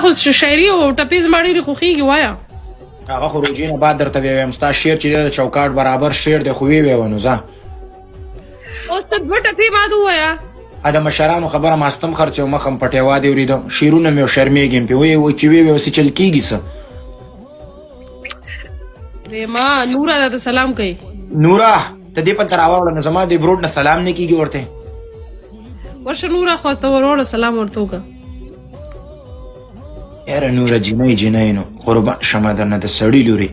خو شاعري او ټپې زما ډېرې خوښېږي، وایه. هغه خو روژې نه بعد درته ویم، ستا شعر چې دی د چوکاټ برابر شعر دی، خو ویې ویوه نو ځه. اوس ته دوه ټپې ما ته ووایه. ا د مشرانو خبره ماستم خرڅ او مخم پټې وا دی وریده شعرونه مې شرمېږم په وی چې وی وی چل کیږي څه. ریما نورا ته سلام کوي. نورا ته دې په تراوړ نو زما دې بروډ نه سلام نه کیږي ورته. ورشه نورا خو ته وروړه سلام ورته وکړه. یاره نوره جینۍ جینۍ نو قربان شمه درنه د سړي لوري.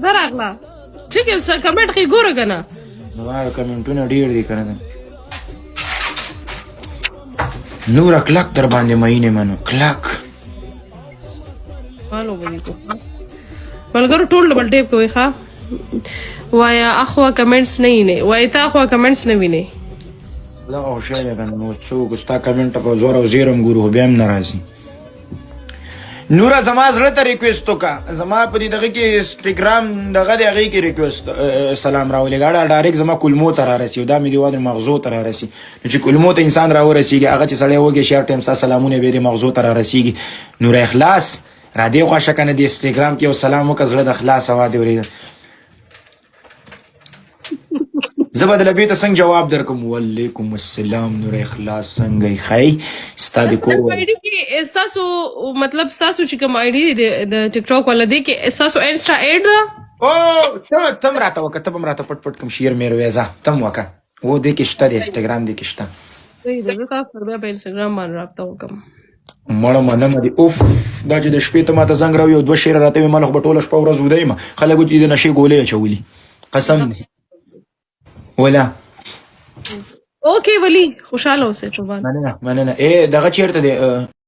زه راغله چې څه کمنټ کې ګوره کنه. زما کمنټونه ډیر دي کنه. نوره کلک در باندې مینه منو کلک. مالو به کو ملګرو ټول ډبل ټیپ کوي. ښا وایا اخوا کمنټس نه ویني، وای ته اخوا کمنټس نه ویني. دا او شی دی کنه، نو څوک ستا کمنټ په زور او زیرم ګورو خو بیا هم نه راځي. نوره زما زړه ته ریکویسټ وکړه، زما په دې دغه کې انسټاګرام دغه دی هغې کې ریکویسټ سلام راولېږه. اړه ډایرکټ زما کولمو ته رارسي او دا مې دې وادر مغزو ته رارسي. نو چې کولمو ته انسان راورسېږي هغه چې سړی وږی شي هر ټایم ستا سلامونه بیا دې مغزو ته رارسېږي. نوره اخلاص را دې خوا شه که نه دې انسټاګرام کې یو سلام وکړه، زړه د خلاصه وا دې ورېده. زه به د لبې ته څنګه جواب درکم؟ وعلیکم السلام نور اخلاص څنګه یې؟ ښه یې؟ ستا د کور آی ډي کې تاسو مطلب تاسو چې کوم آی ډي د ټیک ټاک ولا دی کې تاسو انسټا اډ ده؟ او ته تم راته وکه، ته به راته پټ پټ کوم شعر مې رویزه تم وکه. و دې کې شته، د انسټاګرام دې کې شته. صحیح ده، زه تاسو سره بیا په انسټاګرام باندې رابطه وکم. مړه مننه دې. اوف دا چې د شپې ته ماته زنګ راوي او دوه شعره راته وي، ما له خو به ټوله شپه ورځ وده یم. خلک وایي چې د نشې ګولۍ اچولي، قسم دی ولا. اوکې ولی، خوشاله اوسې قربان. مننه مننه. ای دغه چیرته دی؟